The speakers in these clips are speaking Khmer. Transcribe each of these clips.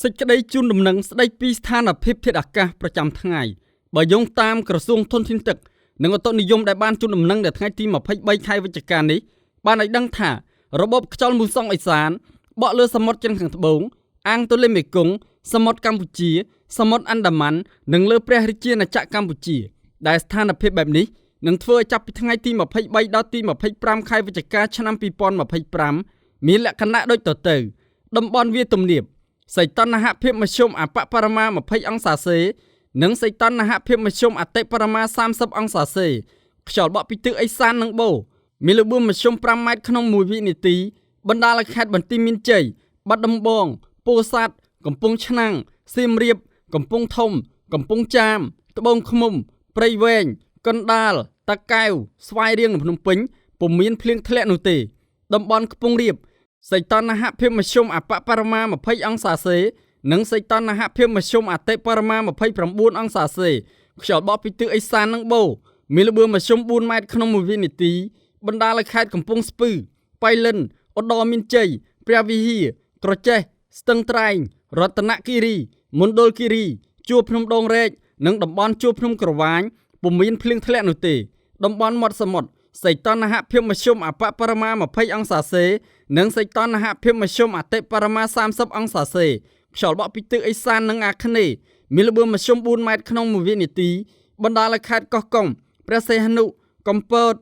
សេចក្តីជូនដំណឹងស្តីពីស្ថានភាពធាតុអាកាសប្រចាំថ្ងៃបើយោងតាមក្រសួងធនធានទឹកនិងឧតុនិយមដែលបានជូនដំណឹងនៅថ្ងៃទី23ខែវិច្ឆិកានេះបានឲ្យដឹងថារបបខ្យល់មូសុងឦសានបក់លើសមុទ្រចិនខាងត្បូងអាងទន្លេមេគង្គសមុទ្រកម្ពុជាសមុទ្រអាន់ដាម៉ាន់និងលើព្រះរាជាណាចក្រកម្ពុជាដែលស្ថានភាពបែបនេះនឹងធ្វើឲ្យចាប់ពីថ្ងៃទី23ដល់ទី25ខែវិច្ឆិកាឆ្នាំ2025មានលក្ខណៈដូចតទៅតំបន់វាទំនាបសីតុណ្ហភាពមធ្យមអបបរមា20អង្សាសេនិងសីតុណ្ហភាពមធ្យមអតិបរមា30អង្សាសេខ្យល់បក់ពីទិសឦសាននិងបូមានល្បឿនមធ្យម5ម៉ែត្រក្នុង1វិនាទីបណ្ដាលឲ្យខេត្តបន្ទាយមានជ័យបាត់ដំបងពោធិ៍សាត់កំពង់ឆ្នាំងសៀមរាបកំពង់ធំកំពង់ចាមត្បូងឃ្មុំព្រៃវែងកណ្ដាលតាកែវស្វាយរៀងនិងភ្នំពេញពុំមានភ្លៀងធ្លាក់នោះទេតំបន់ខ្ពង់រាបសីតុណ្ហភាពមធ្យមអបបរមា20អង្សាសេនិងសីតុណ្ហភាពមធ្យមអតិបរមា29អង្សាសេខ្យល់បក់ពីទិសឦសាននិងបូមានល្បឿនមធ្យម4ម៉ែត្រក្នុង1វិនាទីបណ្ដាលឲ្យខេត្តកំពង់ស្ពឺបៃលិនឧត្តរមានជ័យព្រះវិហារក្រចេះស្ទឹងត្រែងរតនគិរីមណ្ឌលគិរីជួរភ្នំដងរែកនិងតំបន់ជួរភ្នំក្រវាញពុំមានភ្លៀងធ្លាក់នោះទេតំបន់មាត់សមុទ្រសីតុណ្ហភាពមធ្យមអបបរមា20អង្សាសេនិងសីតុណ្ហភាពមធ្យមអតិបរមា30អង្សាសេខ្យល់បក់ពីទិសឦសាននិងអាគ្នេយ៍មានល្បឿនមធ្យម4ម៉ែត្រក្នុង1វិនាទីបណ្ដាលឲ្យខេត្តកោះកុងព្រះសីហនុកំពត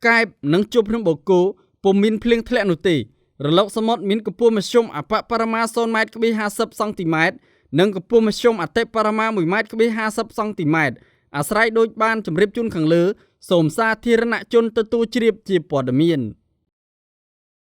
កែបនិងជួរភ្នំបូកគោពុំមានភ្លៀងធ្លាក់នោះទេរលកសមុទ្រមានកម្ពស់មធ្យមអបបរមា0ម៉ែត្រ50សង់ទីម៉ែត្រនិងកម្ពស់មធ្យមអតិបរមា1ម៉ែត្រ50សង់ទីម៉ែត្រអាស្រ័យដូចបានជម្រាបជូនខាងលើសូមសាធារណជនទទួលជ្រាបជាព័ត៌មាន។